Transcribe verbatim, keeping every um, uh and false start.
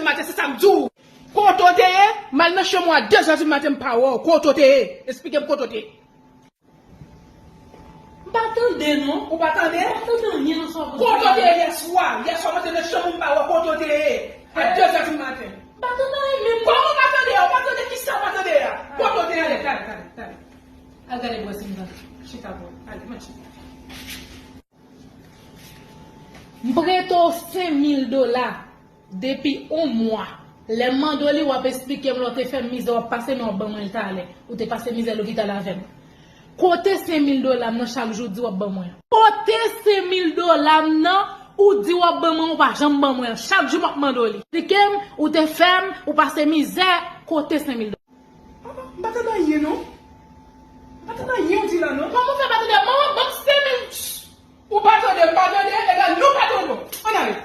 Maten, se sa m di w. Kote w te ye? M al nan chanm ou a de zè di maten, m pa wè w. Kote w te ye? Esplike m kote w te ye. M pa tande, non. Ou pa tande? M pa tande anyen nan sa w ap di. Kote w te ye yèswa? Yèswa, m antre nan chanm ou, m pa wè w. Kote w te ye? A de zè di maten. M pa tande anyen menm. Kòman w pa tande a? Ou pa tande kisa w pa tande a? Kote w te ye? Talè, talè, talè, talè. Al gade bò si m tande. Chita bò. Talè, mwen chita. M prete w senk mil dola depi yon mwa. Lè m mande w li, w ap esplike m lè w te fè m mizè, w ap pase, men w ap ban mwen l talè. Ou te pase mizè lopital avè m. Kote senk mil dola m nan chak jou w di w ap ban mwen an? Kote senk mil dola m nan ou di w ap ban mwen, ou pa janm ban mwen an? Chak jou m ap mande w li. Esplike m, ou te fè m, ou pase mizè, kote senk mil dola? Ah, ah, m pa tande anyen, non. M pa tande anyen w di la, non. Kòman w fè pa tande? Manman, ban m senk mil. Ou pa tande, m pa tande, egal nou pa tande w. Ann ale.